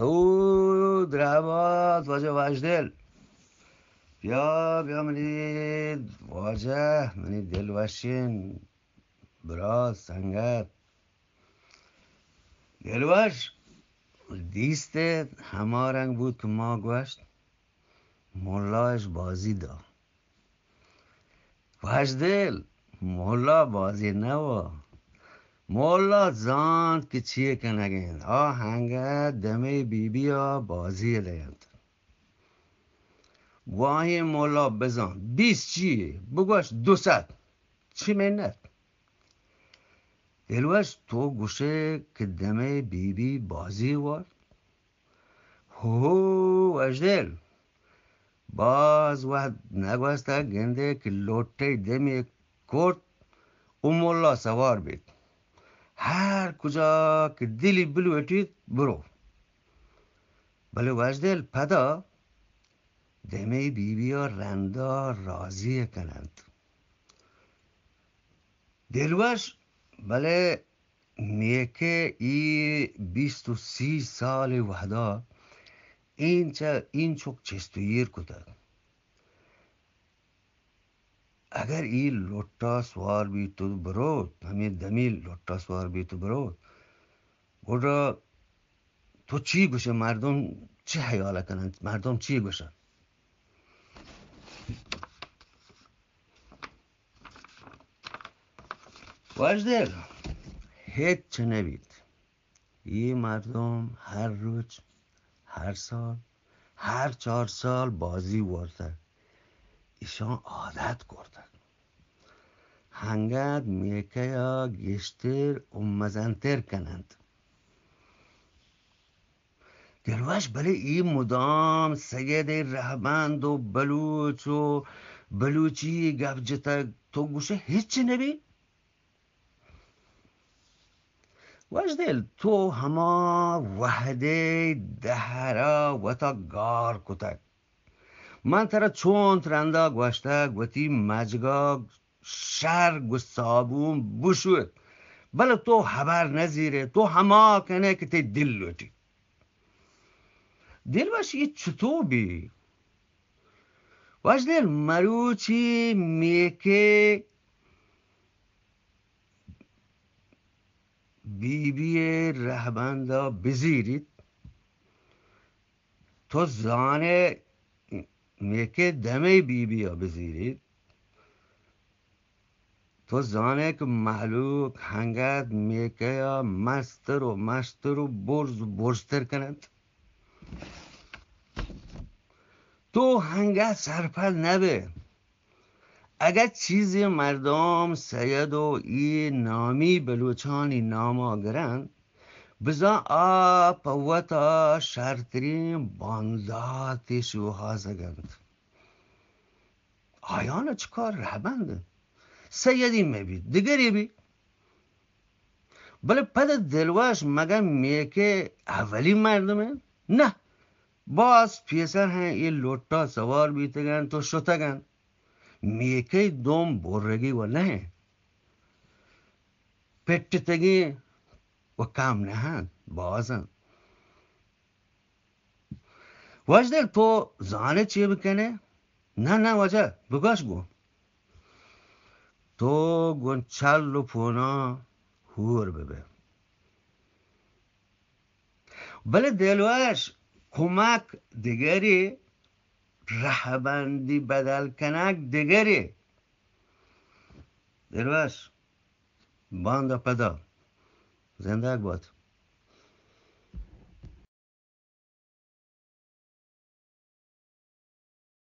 او درابات واجہ واجدل، بیا، بیا منی واجہ، منی دل وشین برات، سنگت. دلوش دیست، ہما رنگ بوت کہ ما گوشت، ملاش بازی دا. واجدل، ملا بازی نہ وا. ملا زانت کہ چیے کنگ انت. آ ہنگت دمے بی بی ءَ بازی دینت. گواہیں ملا بزان، بیست چیے؟ بگوش دو سد. چی منت؟ دلوش، تو گوشے کہ دمے بی بی بازی وارت؟ ہو، واجدل، باز وہد نگوستگ، گندے کہ لوٹے دمے کرت و ملا سوار بیت. ہر کجا کہ دلی بلوٹیت، برو. بلے واجدل، پدا دمے بی بی ءَ رندا راضی کننت. دلوش، بلے نیکہ ای بیست و سی سال وہدا اینچ، اینچک چست و ایر کتگ. اگر ای لٹا سوار بیت و بروت، ہمے دمی لٹا سوار بیت و بروت، گڑا تو چی گوشے؟ مردم چی حیال کننت؟ مردم چی گوشن؟ واجدل، ہچ نہ بیت. اے مردم ہر روچ، ہر سال، ہر چار سال بازی وارتگ. ایشان عادت کرتگ. ہنگت میکہ ءَ گیشتر و مزنتر کننت. دلوش، بلے اے مدام سید رہبند و بلوچ و بلوچی گپ جتگ، تو گوشے ہچ نبی؟ واجدل، تو ہما وہدے دہرا وتا گار کتگ. من ترا چون ترندا گوشتگ، وتی مجگا شر گوں صابون بشوت، بلے تو ہبر نزیرے، تو ہما کنے کہ تئی دل لوٹی. دلوش، اے چتو بی؟ واجدل، مروچی میکے بی بی ءِ رہبندا بزیریت، تو زانے، میکے دمے بی بی ءَ بزیریت، تو زانے کہ مہلوک ہنگت میکہ ءَ مستر و مستر و برز و برزتر کننت. تو ہنگت سرپد نبے. اگہ چیزے مردم سید و اے نامی بلوچانی ناما گرنت، بزاں آ پہ وتا شرتریں بانداتے شوہازگ انت. آیان چکار؟ رہبند انت. سیدی مہ بیت، دگرے بیت. بلے پد دلوش، مگہ میکے اولی مردم انت؟ نہ، باز پیسر ہیں اے لوٹا سوار بیتگ انت و شتگ انت. میکئی دوم برگی و نہ انت، پٹتگی و کم نہ انت، باز انت. واجدل، تو زانے چے بکنے؟ نہ، نہ واجہ، بگوش گوں. تو گوں چل و پوناں ہور ببے. بلے دلوش، کمک دگرے، رہبندی بدل کنگ دگرے. دلوش، باندا پدا زندگ بات.